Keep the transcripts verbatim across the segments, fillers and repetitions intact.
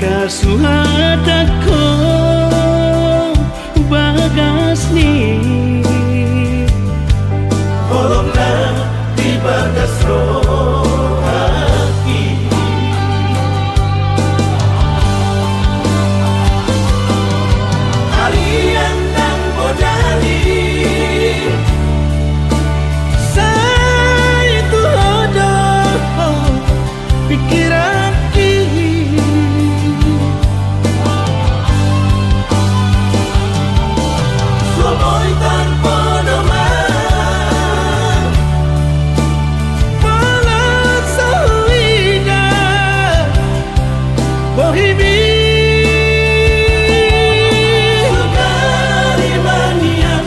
Suhat ho bagas ni holong na di bagas rohangki. Ari ndang bodari sai tu ho do pikiranki. So boi tarpodoman pala so huida bohimi. Sugari manian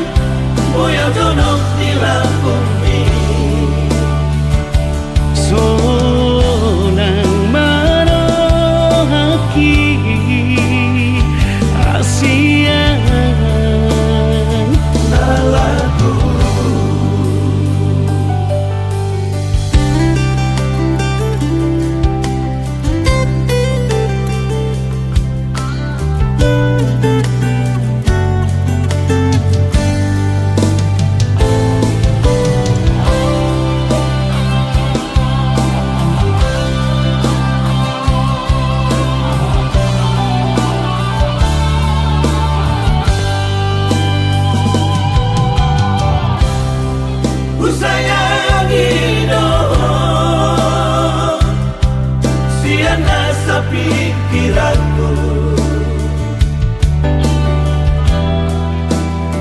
boi au jonok di lambungmi. Sonang ma rohangki hasian na laku. Husayangi do ho sian nasa pikiranku.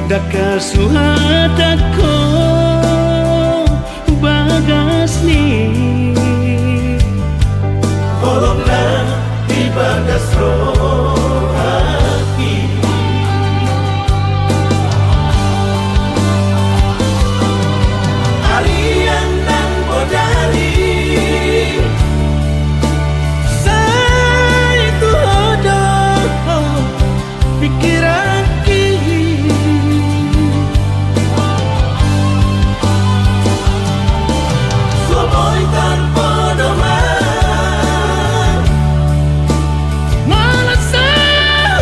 Ndang hasuhatan ho bagas ni holong na di bagas rohangki. Ari ndang bodari sai tu ho do pikiranki. So boi tarpodoman molo so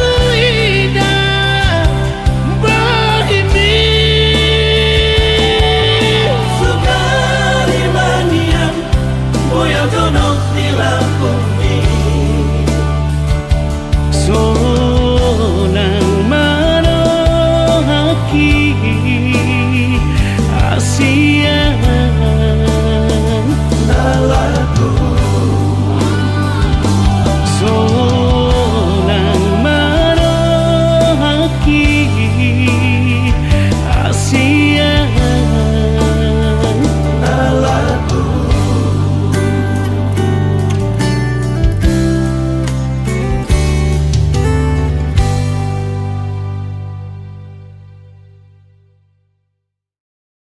huida bohimi. Sugari manian boi au jonok di lambungmi. Sonang ma rohangki